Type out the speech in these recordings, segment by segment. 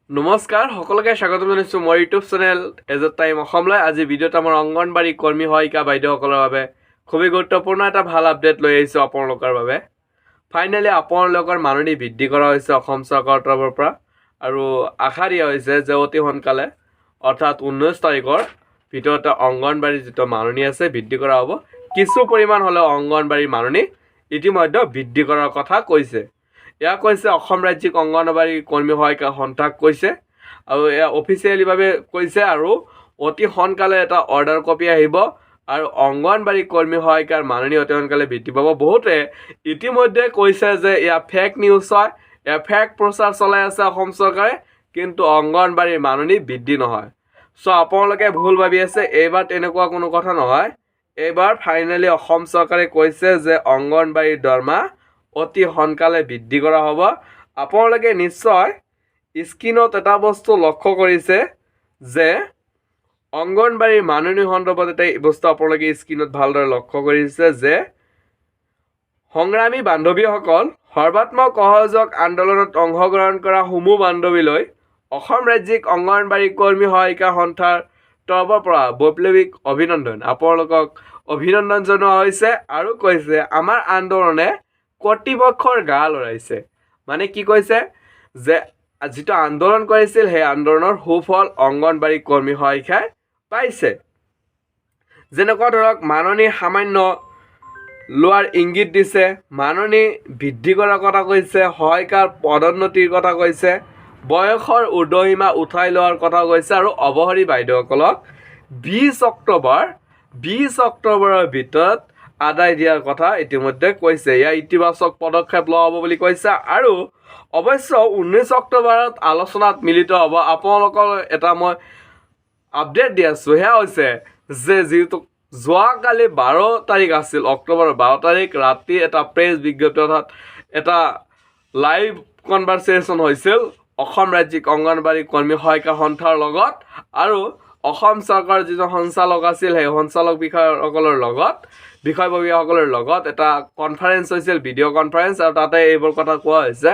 নমস্কাৰ, সকলোকে স্বাগতম জনাইছোঁ মোৰ YouTube channel as a time অসমলৈ। আজি ভিডিঅ'ত আমাৰ অংগনবাড়ী কৰ্মী সহায়িকা বাইদেউসকলৰ বাবে খুবেই গুৰুত্বপূৰ্ণ এটা ভাল আপডেট লৈ আহিছোঁ আপোনালোকৰ বাবে। ফাইনেলি আপোনালোকৰ মাননি বৃদ্ধি কৰা হৈছে অসম চৰকাৰৰ তৰফৰ পৰা আৰু আশা দিয়া হৈছে যে অতি সোনকালে, অৰ্থাৎ 19 তাৰিখৰ ভিতৰতে অংগনবাড়ীৰ যিটো মাননি আছে, বৃদ্ধি কৰা হ'ব। কিছু পৰিমাণ হ'লেও অংগনবাড়ীৰ মাননি ইতিমধ্যে বৃদ্ধি কৰাৰ কথা কৈছে। এয়া কৈছে অসম ৰাজ্যিক অংগনবাড়ী কৰ্মী সহায়িকা সন্থাক কৈছে আৰু এয়া অফিচিয়েলিভাৱে কৈছে। আৰু অতি সোনকালে এটা অৰ্ডাৰ কপি আহিব আৰু অংগনবাড়ী কৰ্মী সহায়িকাৰ মাননি অতি সোনকালে বৃদ্ধি পাব। বহুতে ইতিমধ্যে কৈছে যে এয়া ফেক নিউজ হয়, এয়া ফেক প্ৰচাৰ চলাই আছে অসম চৰকাৰে, কিন্তু অংগনবাড়ীৰ মাননি বৃদ্ধি নহয়। চ' আপোনালোকে ভুল ভাবি আছে, এইবাৰ তেনেকুৱা কোনো কথা নহয়। এইবাৰ ফাইনেলি অসম চৰকাৰে কৈছে যে অংগনবাড়ীৰ দৰমহা অতি সোনকালে বৃদ্ধি কৰা হ'ব। আপোনালোকে নিশ্চয় স্ক্ৰীণত এটা বস্তু লক্ষ্য কৰিছে যে অংগনবাড়ীৰ মাননি সন্দৰ্ভত এটা বস্তু আপোনালোকে স্ক্ৰীণত ভালদৰে লক্ষ্য কৰিছে যে সংগ্ৰামী বান্ধৱীসকল, সৰ্বাত্মক অসহযোগ আন্দোলনত অংশগ্ৰহণ কৰা সমূহ বান্ধৱীলৈ অসম ৰাজ্যিক অংগনবাড়ী কৰ্মী সহায়িকা সন্থাৰ তৰফৰ পৰা বৈপ্লৱিক অভিনন্দন। আপোনালোকক অভিনন্দন জনোৱা হৈছে আৰু কৈছে, আমাৰ আন্দোলনে কৰ্তৃপক্ষৰ গা লৰাইছে। মানে কি কৈছে যে যিটো আন্দোলন কৰিছিল, সেই আন্দোলনৰ সুফল অংগনবাড়ী কৰ্মী সহায়িকাই পাইছে। যেনেকুৱা ধৰক, মাননি সামান্য লোৱাৰ ইংগিত দিছে, মাননি বৃদ্ধি কৰাৰ কথা কৈছে, সহায়িকাৰ পদোন্নতিৰ কথা কৈছে, বয়সৰ ঊৰ্ধসীমা উঠাই লোৱাৰ কথা কৈছে আৰু অৱসৰী বাইদেউসকলক 20 অক্টোবৰৰ ভিতৰত আদায় দিয়াৰ কথা ইতিমধ্যে কৈছে। ইয়াৰ ইতিবাচক পদক্ষেপ লোৱা হ'ব বুলি কৈছে আৰু অৱশ্য 19 অক্টোবৰত আলোচনাত মিলিত হ'ব। আপোনালোকৰ এটা মই আপডেট দি আছোঁ, সেয়া হৈছে যে যিহেতু যোৱাকালি 12 তাৰিখ আছিল, অক্টোবৰৰ 12 তাৰিখ ৰাতি এটা প্ৰেছ বিজ্ঞপ্তি, অৰ্থাৎ এটা লাইভ কনভাৰ্চেশ্যন হৈছিল অসম ৰাজ্যিক অংগনবাড়ী কৰ্মী সহায়িকা সন্থাৰ লগত আৰু অসম চৰকাৰৰ যিজন সঞ্চালক আছিল, সেই সঞ্চালক বিষয়াসকলৰ লগত, বিষয়ববীয়াসকলৰ লগত এটা কনফাৰেঞ্চ হৈছিল, ভিডিঅ' কনফাৰেঞ্চ, আৰু তাতে এইবোৰ কথা কোৱা হৈছে।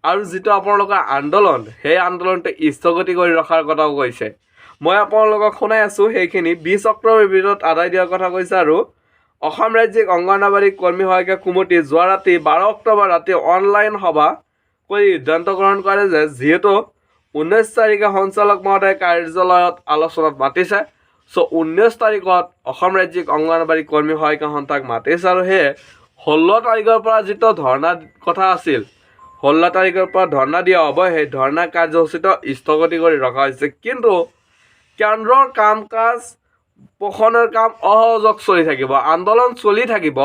আৰু যিটো আপোনালোকৰ আন্দোলন, সেই আন্দোলনটো স্থগতি কৰি ৰখাৰ কথাও কৈছে। মই আপোনালোকক শুনাই আছোঁ সেইখিনি। 20 অক্টোবৰৰ ভিতৰত আদায় দিয়াৰ কথা কৈছে। আৰু অসম ৰাজ্যিক অংগনবাড়ী কৰ্মী সহায়িকা কমিটি যোৱা ৰাতি 12 অক্টোবৰ ৰাতি অনলাইন সভা কৰি সিদ্ধান্ত গ্ৰহণ কৰে যে যিহেতু 19 তাৰিখে সঞ্চালক মহোদয়ে কাৰ্যালয়ত আলোচনাত মাতিছে, চ' 19 তাৰিখত অসম ৰাজ্যিক অংগনবাড়ী কৰ্মী সহায়িকা সন্থাক মাতিছে। আৰু সেয়ে 16 তাৰিখৰ পৰা যিটো ধৰ্ণা কথা আছিল, 16 তাৰিখৰ পৰা ধৰ্ণা দিয়া হ'ব, সেই ধৰ্ণা কাৰ্যসূচীটো স্থগতি কৰি ৰখা হৈছে। কিন্তু কেন্দ্ৰৰ কাম কাজ, পোষণৰ কাম অসহযোগ চলি থাকিব, আন্দোলন চলি থাকিব।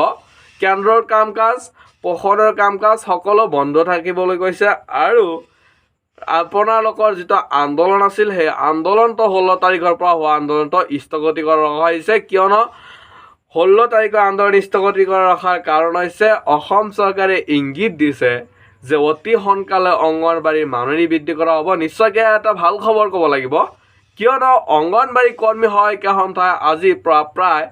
কেন্দ্ৰৰ কাম কাজ, পোষণৰ কাম কাজ সকলো বন্ধ থাকিবলৈ কৈছে। আৰু আপোনালোকৰ যিটো আন্দোলন আছিল, সেই আন্দোলনটো, 16 তাৰিখৰ পৰা হোৱা আন্দোলনটো স্থগতি কৰি ৰখা হৈছে। কিয়নো 16 তাৰিখৰ আন্দোলন স্থগতি কৰি ৰখাৰ কাৰণ হৈছে অসম চৰকাৰে ইংগিত দিছে যে অতি সোনকালে অংগনবাড়ীৰ মাননি বৃদ্ধি কৰা হ'ব। নিশ্চয়কৈ এটা ভাল খবৰ ক'ব লাগিব, কিয়নো অংগনবাড়ী কৰ্মী সহায়িকা সন্থাই আজি প্ৰায়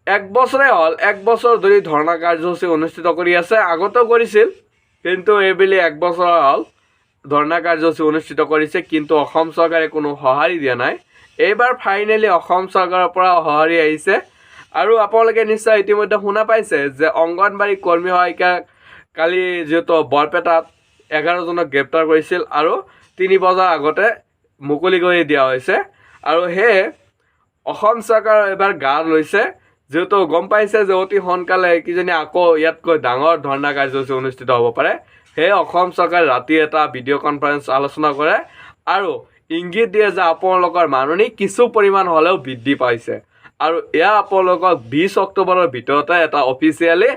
এক বছৰে হ'ল, এক বছৰ ধৰি ধৰ্ণা কাৰ্যসূচী অনুষ্ঠিত কৰি আছে। আগতেও কৰিছিল, কিন্তু এইবেলি এক বছৰ হ'ল ধৰ্ণা কাৰ্যসূচী অনুষ্ঠিত কৰিছে, কিন্তু অসম চৰকাৰে কোনো সঁহাৰি দিয়া নাই। এইবাৰ ফাইনেলি অসম চৰকাৰৰ পৰা সঁহাৰি আহিছে। আৰু আপোনালোকে নিশ্চয় ইতিমধ্যে শুনা পাইছে যে অংগনবাড়ী কৰ্মী সহায়িকা কালি যিহেতু বৰপেটাত 11জনক গ্ৰেপ্তাৰ কৰিছিল আৰু 3 বজাৰ আগতে মুকলি কৰি দিয়া হৈছে। আৰু সেয়ে অসম চৰকাৰৰ এবাৰ গা লৰিছে, যিহেতু গম পাইছে যে অতি সোনকালে কিজানি আকৌ ইয়াতকৈ ডাঙৰ ধৰ্ণা কাৰ্যসূচী অনুষ্ঠিত হ'ব পাৰে। সেয়ে অসম চৰকাৰে ৰাতি এটা ভিডিঅ' কনফাৰেঞ্চ আলোচনা কৰে আৰু ইংগিত দিয়ে যে আপোনালোকৰ মাননি কিছু পৰিমাণ হ'লেও বৃদ্ধি পাইছে আৰু এয়া আপোনালোকক 20 অক্টোবৰৰ ভিতৰতে এটা অফিচিয়েলি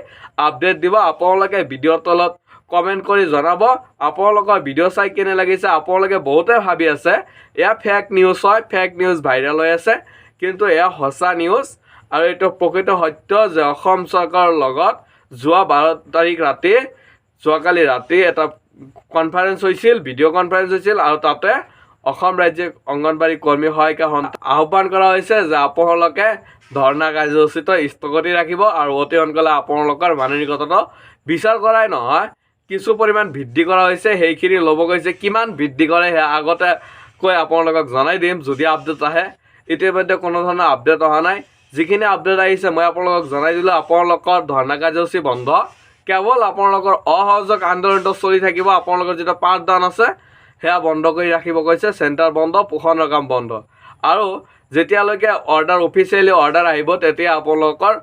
আপডেট দিব। আপোনালোকে ভিডিঅ'ৰ তলত কমেণ্ট কৰি জনাব আপোনালোকৰ ভিডিঅ' চাই কেনে লাগিছে। আপোনালোকে বহুতে ভাবি আছে এয়া ফেক নিউজ হয়, ফেক নিউজ ভাইৰেল হৈ আছে, কিন্তু এয়া সঁচা নিউজ আৰু এইটো প্ৰকৃত সত্য যে অসম চৰকাৰৰ লগত যোৱা 12 তাৰিখ ৰাতি, যোৱাকালি ৰাতি এটা কনফাৰেঞ্চ হৈছিল, ভিডিঅ' কনফাৰেঞ্চ হৈছিল আৰু তাতে অসম ৰাজ্যিক অংগনবাড়ী কৰ্মী সহায়িকা সন্থা আহ্বান কৰা হৈছে যে আপোনালোকে ধৰ্ণা কাৰ্যসূচীটো স্থগতি ৰাখিব আৰু অতি সোনকালে আপোনালোকৰ মাননিকতাটো বিচাৰ কৰাই নহয়, কিছু পৰিমাণ বৃদ্ধি কৰা হৈছে, সেইখিনি ল'ব গৈছে। কিমান বৃদ্ধি কৰে সেয়া আগতে কৈ আপোনালোকক জনাই দিম যদি আপডেট আহে। ইতিমধ্যে কোনো ধৰণৰ আপডেট অহা নাই। যিখিনি আপডেট আহিছে মই আপোনালোকক জনাই দিলোঁ। আপোনালোকৰ ধৰ্ণা কাৰ্যসূচী বন্ধ, কেৱল আপোনালোকৰ অসহযোগ আন্দোলনটো চলি থাকিব। আপোনালোকৰ যিটো পাঠদান আছে সেয়া বন্ধ কৰি ৰাখিব কৈছে। চেণ্টাৰ বন্ধ, পোষণৰ কাম বন্ধ আৰু যেতিয়ালৈকে অফিচিয়েলি অৰ্ডাৰ আহিব, তেতিয়া আপোনালোকৰ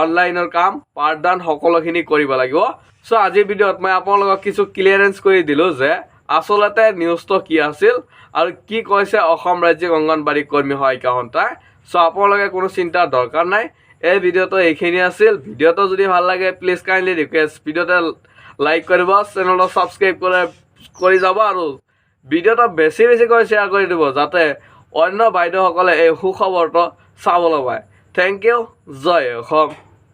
অনলাইনৰ কাম, পাঠদান সকলোখিনি কৰিব লাগিব। চ' আজিৰ ভিডিঅ'ত মই আপোনালোকক কিছু ক্লিয়াৰেঞ্চ কৰি দিলোঁ যে আচলতে নিউজটো কি আছিল আৰু কি কৈছে অসম ৰাজ্যিক অংগনবাড়ী কৰ্মী সহায়িকা সন্থাই। চ' আপোনালোকে কোনো চিন্তাৰ দৰকাৰ নাই। এই ভিডিঅ'টো এইখিনি আছিল। ভিডিঅ'টো যদি ভাল লাগে, প্লিজ কাইণ্ডলি ৰিকুৱেষ্ট, ভিডিঅ'টো লাইক কৰিব, চেনেলটো ছাবস্ক্ৰাইব কৰি যাব আৰু ভিডিঅ'টো বেছি বেছিকৈ শ্বেয়াৰ কৰি দিব, যাতে অন্য বাইদেউসকলে এই সুখবৰটো চাবলৈ পায়। Thank U. জয় অসম।